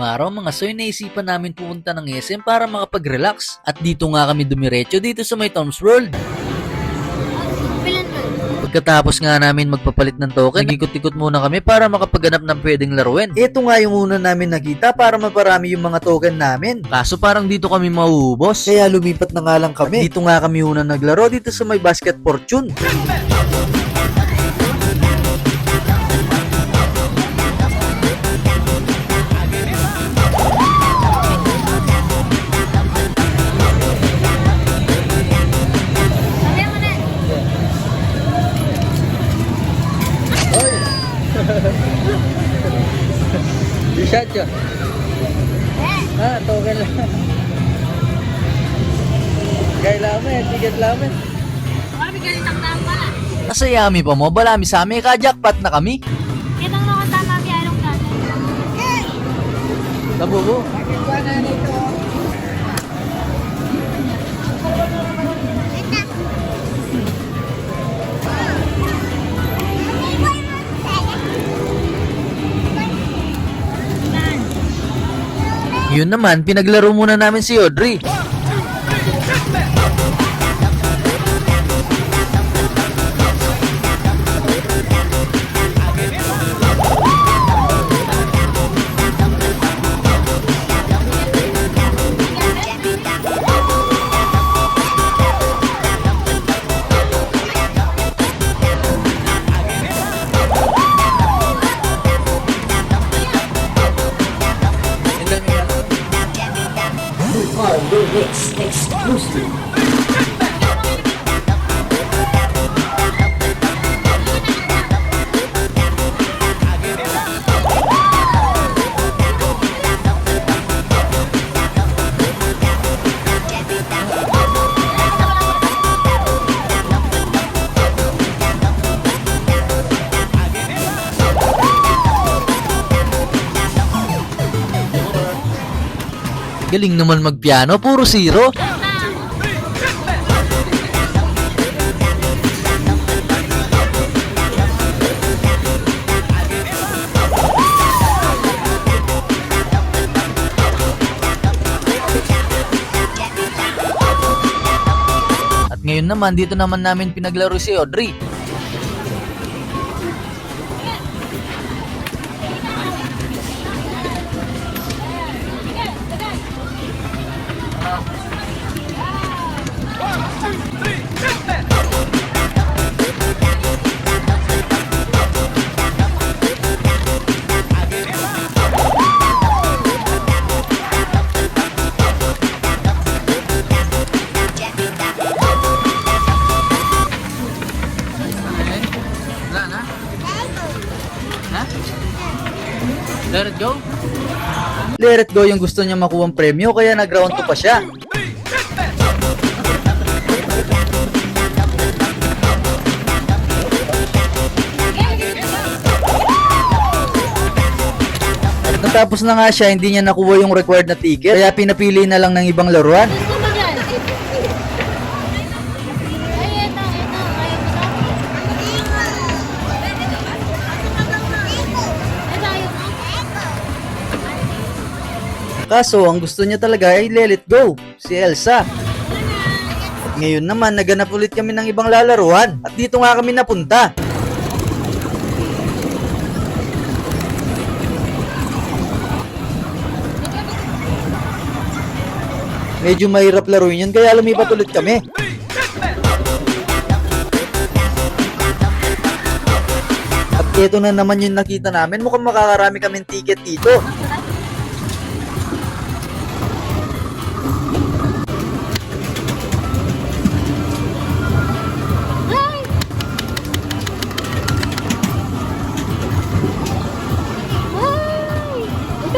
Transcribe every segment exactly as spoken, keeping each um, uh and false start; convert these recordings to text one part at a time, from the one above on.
Araw, mga soy, naisipan namin pumunta ng S M para makapag-relax. At dito nga kami dumiretso dito sa may Tom's World. Pagkatapos nga namin magpapalit ng token, nag-ikot-ikot muna kami para makapaganap ng pwedeng laruin. Ito nga yung una namin nakita para maparami yung mga token namin. Kaso parang dito kami mauubos. Kaya lumipat na nga lang kami. Dito nga kami una naglaro dito sa may Basket Fortune. Hoy! Di shot yun. Ah, token lang. Kailangan mo eh, ticket lang mo eh. Masaya mi pa mo, bala mi sa mi ka-jackpot na kami. Kitang mga tama kaya anong gagawin? Labubu. Yun naman, pinaglaro muna namin si Audrey. Mix exclusive. Galing naman magpiano, puro zero. At ngayon naman, dito naman namin pinaglaro si Audrey. Wala na? Ha? Let it go? Let it go yung gusto niya makuhang premyo, kaya nag-round two pa siya. At natapos na nga siya, hindi niya nakuha yung required na ticket, kaya pinapili na lang ng ibang laruan. Ay, eto, eto. Ayaw ko to. Eto, ayaw ko. Kaso, ang gusto niya talaga ay let it go, si Elsa. At ngayon naman, naghanap ulit kami ng ibang lalaruan. At dito nga kami napunta. Medyo mahirap laruin yun, kaya lumipat ulit kami. At eto na naman yung nakita namin. Mukhang makakarami kaming ticket dito. Ay!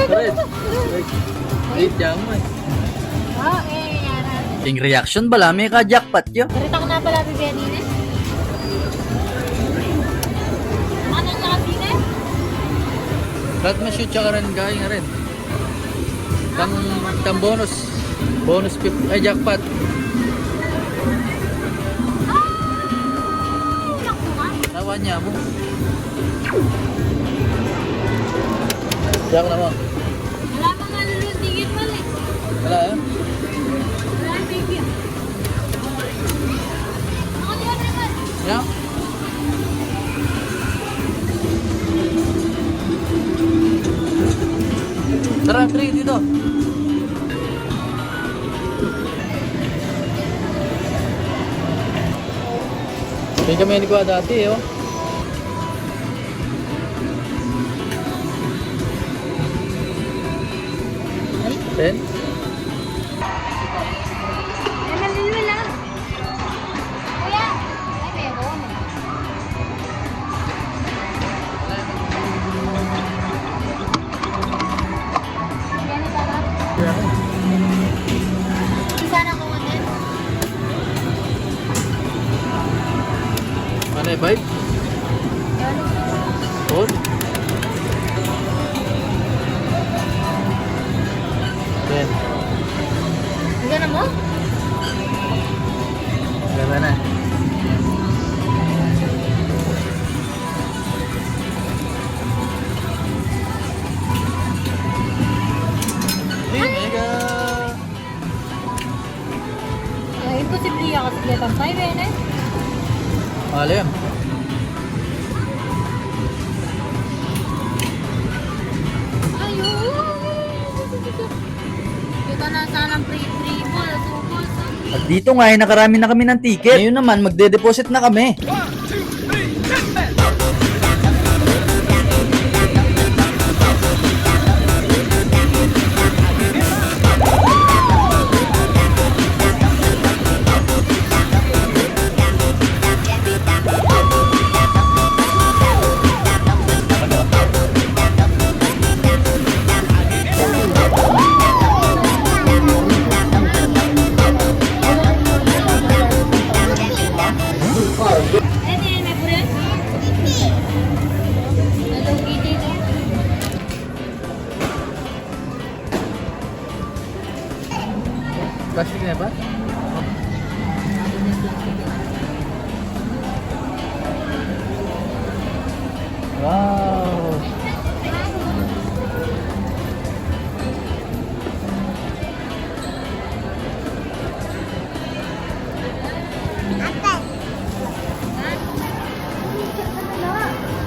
Ay! Red. Red. Red, jamu eh. Oh, eh, yara. Ing reaction bala, mika-jackpot yu. Narita ko na pala, bibeni na. Ano na kasi na? Rat ma-shoot siya ka rin, guy, nga rin. Tang, tang bonus. Bonus fif-, ay, jackpot. Ay, naku nga. Tawa niya mo. Jack na mo. Wala pa May kami ni kuya dati, oh. Ten? Ay, maliliit lang. Kuya, ay, meron. Sana ko ulit. Ano yung vibe? Four? Ten. Gana mo? Gana na. Ay, imposible yan kasi dia tampay, Bene. Alam. Ay, oo. Kita na sanang free, free ball, two balls, ah. At dito nga, ay nakarami na kami ng ticket. Ngayon naman, magde-deposit na kami. Plastic na ba? Wow!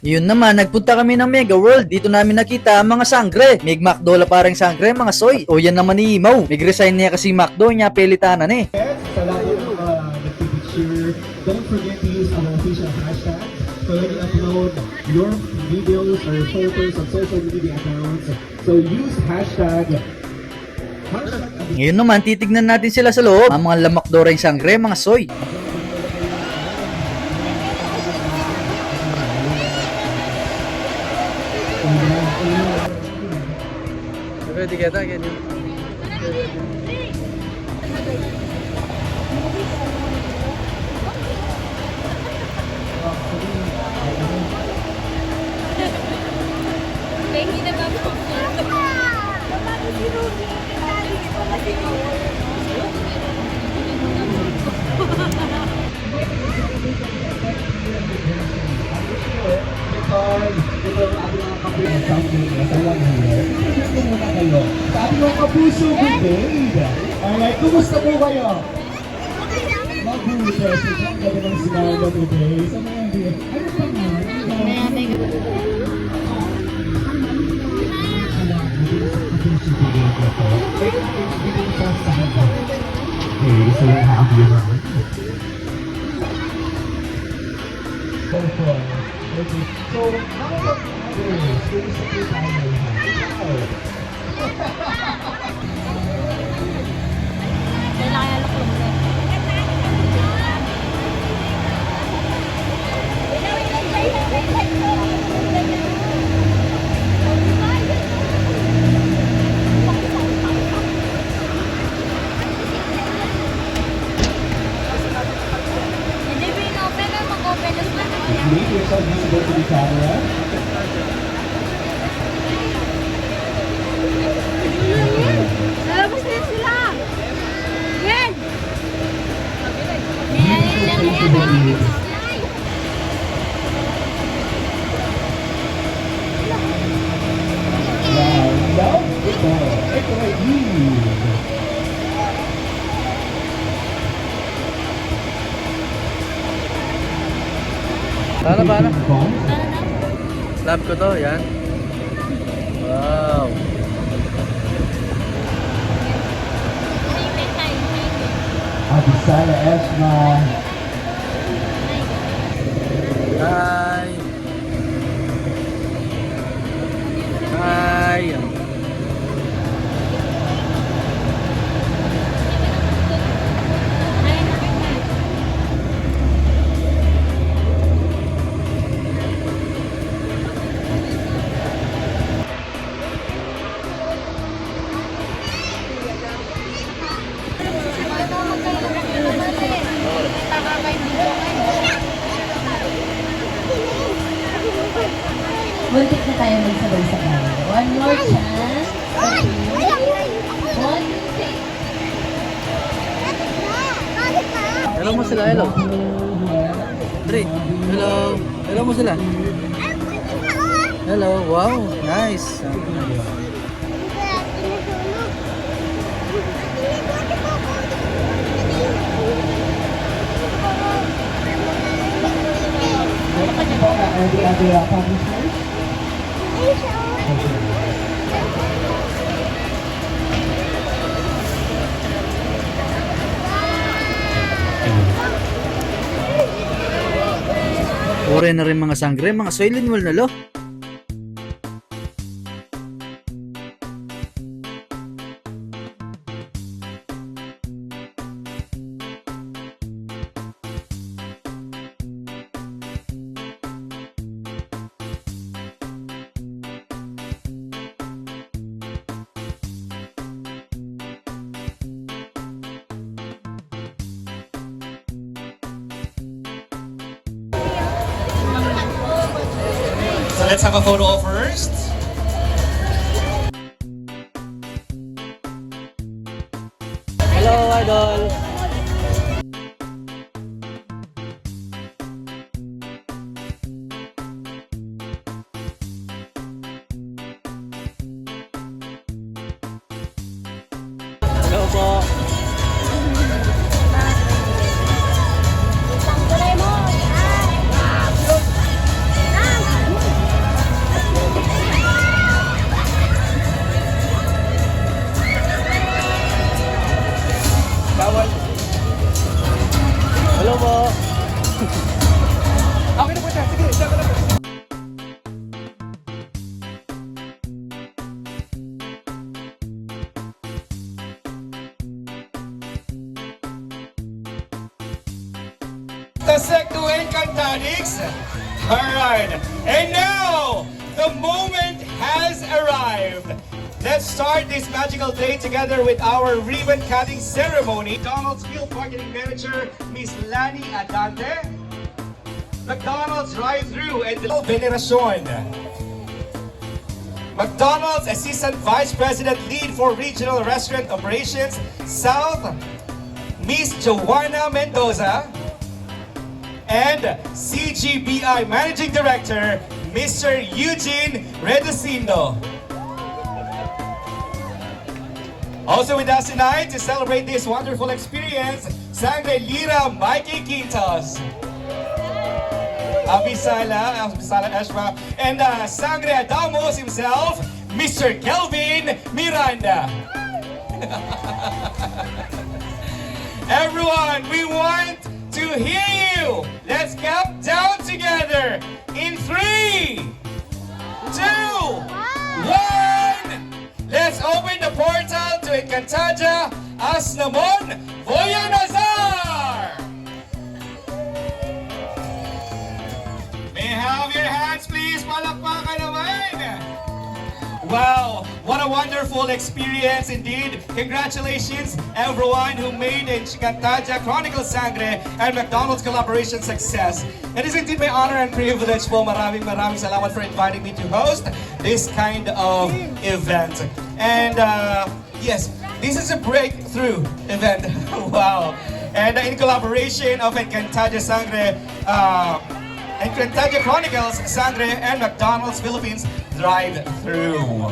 Yun naman, nagpunta kami ng Mega World. Dito namin nakita ang mga sangre. Mig McDo la pareng sangre, mga soy. O yan naman ni Imaw. Mig-resign na ya kasi McDo, nya pelitan na ne. Sa lahat ng mga nagpipicture, don't forget to use our official hashtag. So when you upload your videos or photos on social media accounts, so use hashtag Ngayon naman, titignan natin sila sa loob. Ang mga lamak do reng sangre, mga soy. Pwede kita, ganyan. Sabi ng kapuso, good day. Alright, kumusta po kayo? Mabuti. Ang ganda ng smile mo today. Sa mga hindi, ano pa nga? Okay, so we're happy about it. So, so, so, so, Hindi, pinopen na, mag-open na sila. Make yourself visible to the camera. Lalabas na sila. Yan. Yan, yan, yan, yan. Wow, love ito. Ito ay Eve. Paano, paano? Love ko to, yan. Wow. Abisala Esma. Hi. Hi. Muntik na tayo magsabay-sabay. One more chance. One, two, three. Hello mo sila, hello. Three. Hello. Hello mo sila. Hello. Wow, nice. Ore na rin mga sangre, mga soy linwal na lo. So let's have a photo op first. Hello, idol. Hello po. Bawal. Hello po. Okay na po siya. Sige, siya na po. The Secto Encantadix. All right. And now, the moment has arrived. Let's start this magical day together with our ribbon cutting ceremony. McDonald's Field Marketing Manager, Miss Lani Adante. McDonald's drive-thru and Veneracion. McDonald's Assistant Vice President Lead for Regional Restaurant Operations South, Miss Joanna Mendoza, and C G B I Managing Director, Mister Eugene Reducindo. Also with us tonight to celebrate this wonderful experience, Sangre Lira Mikey Quintos. Abisala, Abisala Ashma, and uh, Sangre Adamus himself, Mister Kelvin Miranda. Everyone, we want to hear you. Let's count down together in three, two, one. Let's open the portal to Encantadia Asnamon Voyanazar! May I have your hands, please? Palakpakan naman! Wow, what a wonderful experience indeed. Congratulations, everyone who made Encantadia Chronicles Sangre and McDonald's collaboration success. It is indeed my honor and privilege po. Maraming, maraming salamat for inviting me to host this kind of event. And uh, yes, this is a breakthrough event. Wow. And uh, in collaboration of Encantadia Sangre, uh, Encantadia Chronicles Sangre and McDonald's Philippines Drive-Thru.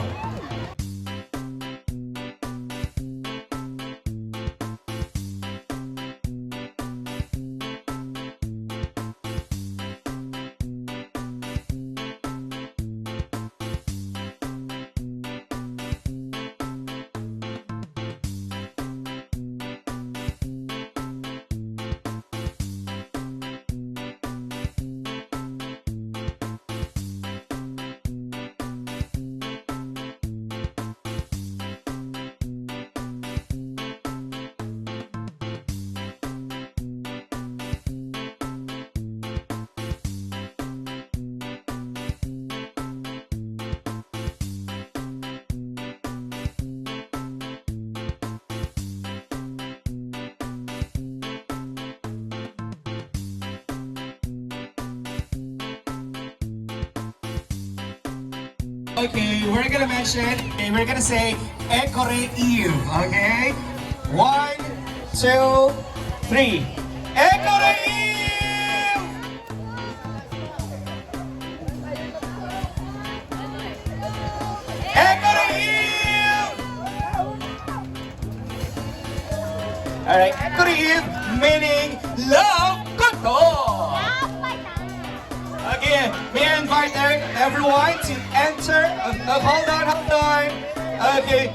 Okay, we're gonna mention, okay, we're gonna say, "Ekore Eve," okay? One, two, three. Ekore Eve! Ekore Eve! Alright, Ekore Eve meaning love koto. Okay, may I invite e-, everyone to enter. Uh, uh, hold on, hold on. Okay,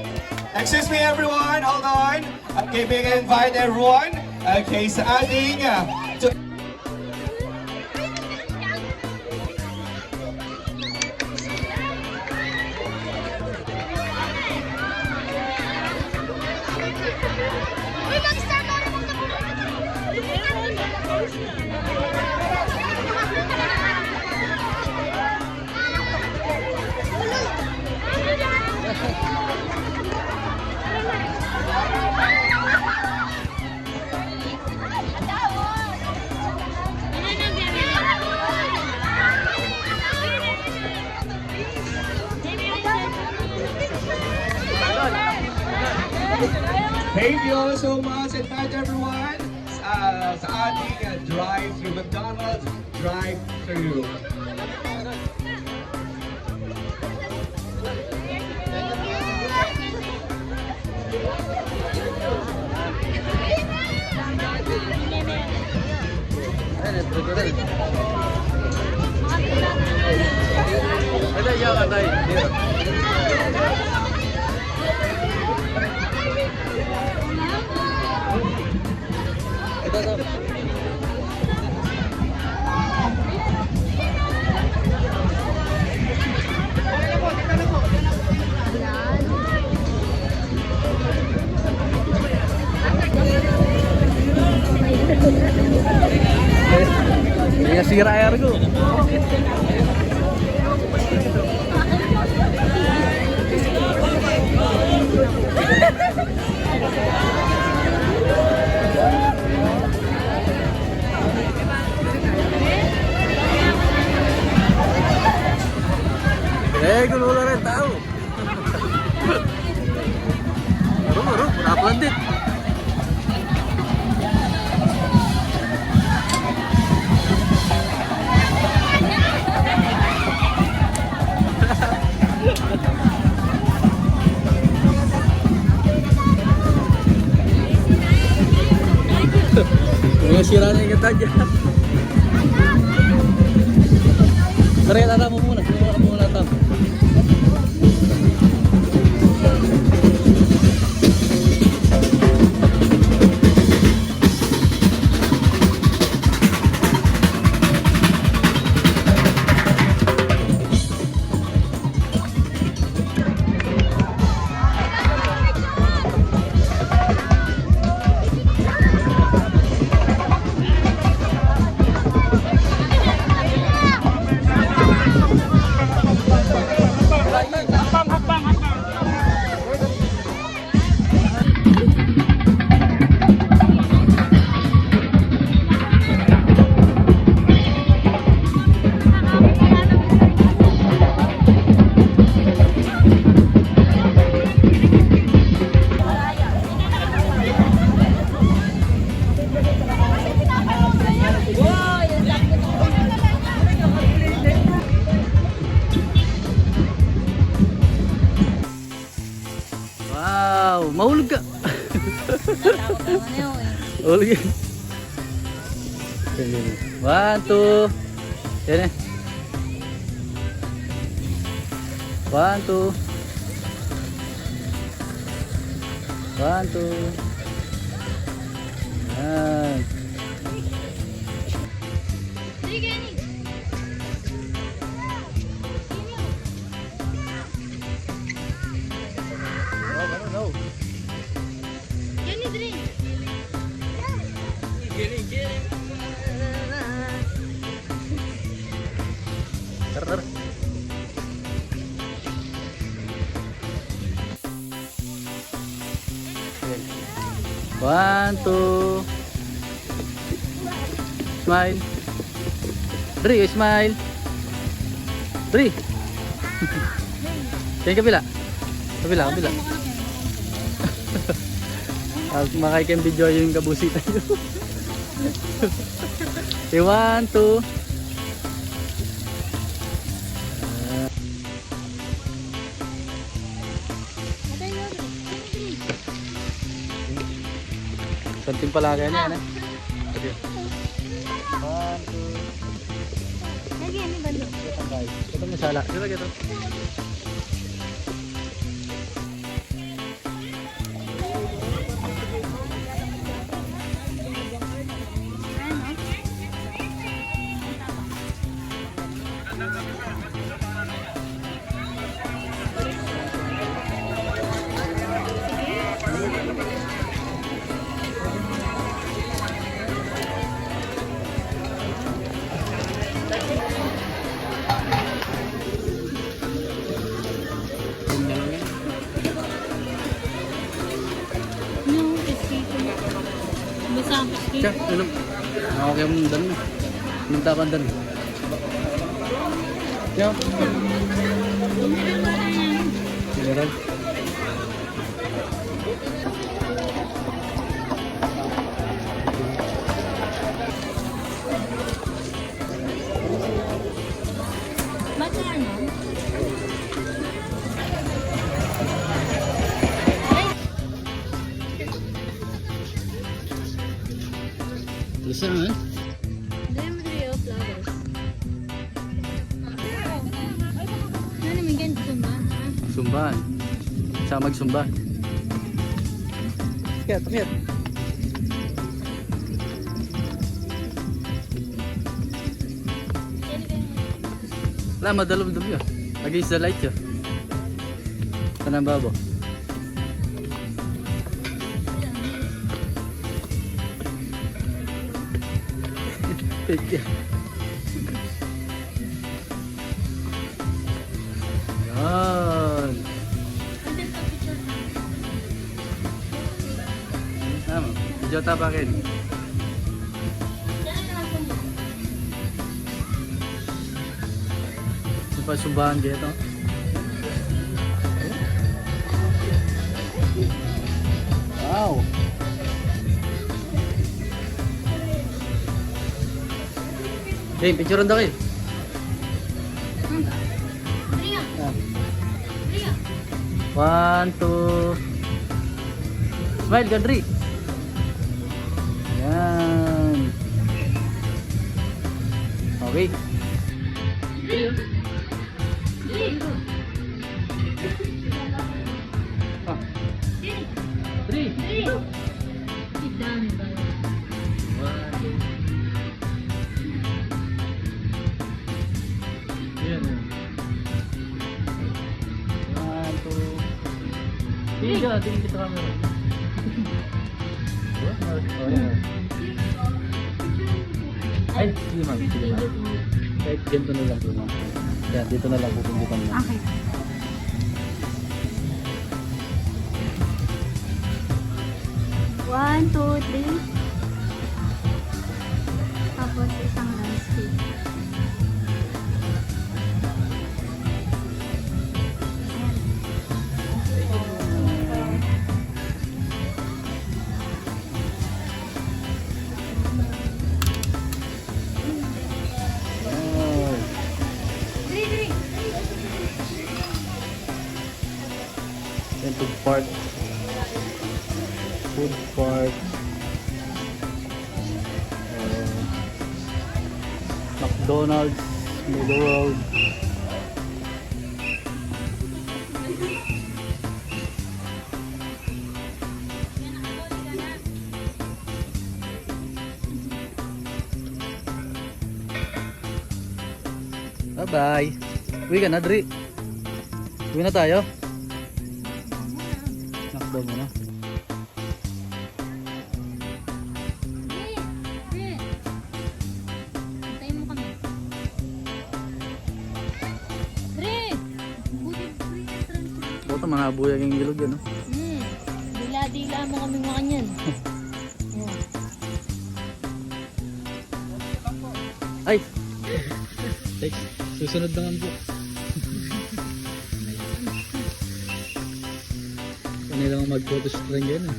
excuse me, everyone, hold on. Okay, may I invite everyone. Okay, sa ating, uh, to Thank you all so much. Invite everyone, uh, sa ating, uh, drive-through, McDonald's drive-through. Iya, sira ya, Rego. Eh, gulula rin tau. Aru, aru, napalandit. Uy, sira na ing kanta dyan. Tara, tata mu muna. Muna, muna, tata. Wow, mahulog ka. Mahulog yan. One, two. Yan e. One, two. One, two. Yan. Tara, tara. One, two. Smile. Dri, smile. Dri. Yan, kabila. Kabila, kabila. At makikita video yung kabusitan nyo. Okay, one, two. Santing pala kaya niya, ano? Sige. One, two. Lagi, ano ba? Kita mo sala. Kita, kita. Yung biscuit. Basta ang biscuit. Siya, ano? Okay, ang dan. Minta ka dan. Siya. General. Magkano? Gusto naman? Dami rin yung flowers. Ano naman yan? Zumba? Zumba. Sa magsumba. Akyat, akyat. Wala, madalum-dum yun. Against the light yun. Tanang babo. Thank you. Yan. Tama. Video tapakin. Supasumbahan kita. Wow. Okay, picture daw kayo. One, two. Smile, Gandri. Yan. Okay. Ah. Three. Three. One. Yan, oh. One, two. Tingin ka, tingin kita camera. Oh, yan. Ay, sige, ma'am. Sige, ma'am. Kahit ganito na lang po, ma'am. Yan, dito na lang po, pindutan mo. Okay. One, two, three. Tapos isang landscape. Ayan. Wow. Yan, food park. Food park. Uh, McDonald's, Mega World. Bye-bye. Uwi ka na, Dri. Uwi na tayo. Nakbo mo na. Dri! Dri! Antay mo kami. Dri! Buti, Dri, entrance. Buti, mga buyag yung ilog yan, no? Hmm. Dila-dila mo kami mga kanyan. Oh. Ay! Ay, susunod naman po. Kailangan mag-photo shoot rin yan, eh.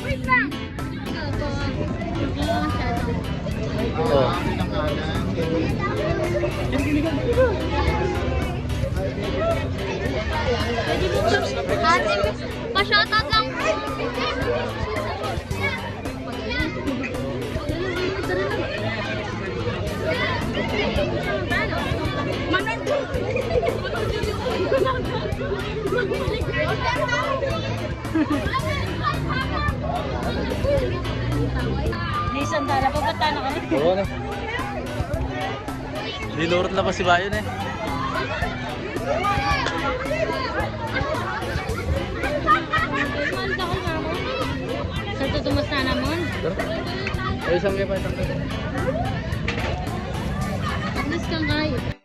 Wait lang. Oh. Ate, pa-shoutout lang. May sandala pa, ba't tayo naka- Oo, ano? Linurut na pa si Bayon, eh. Sa tutumas na naman. Ay, isang kaya pa, isang kaya. At least kang kahit.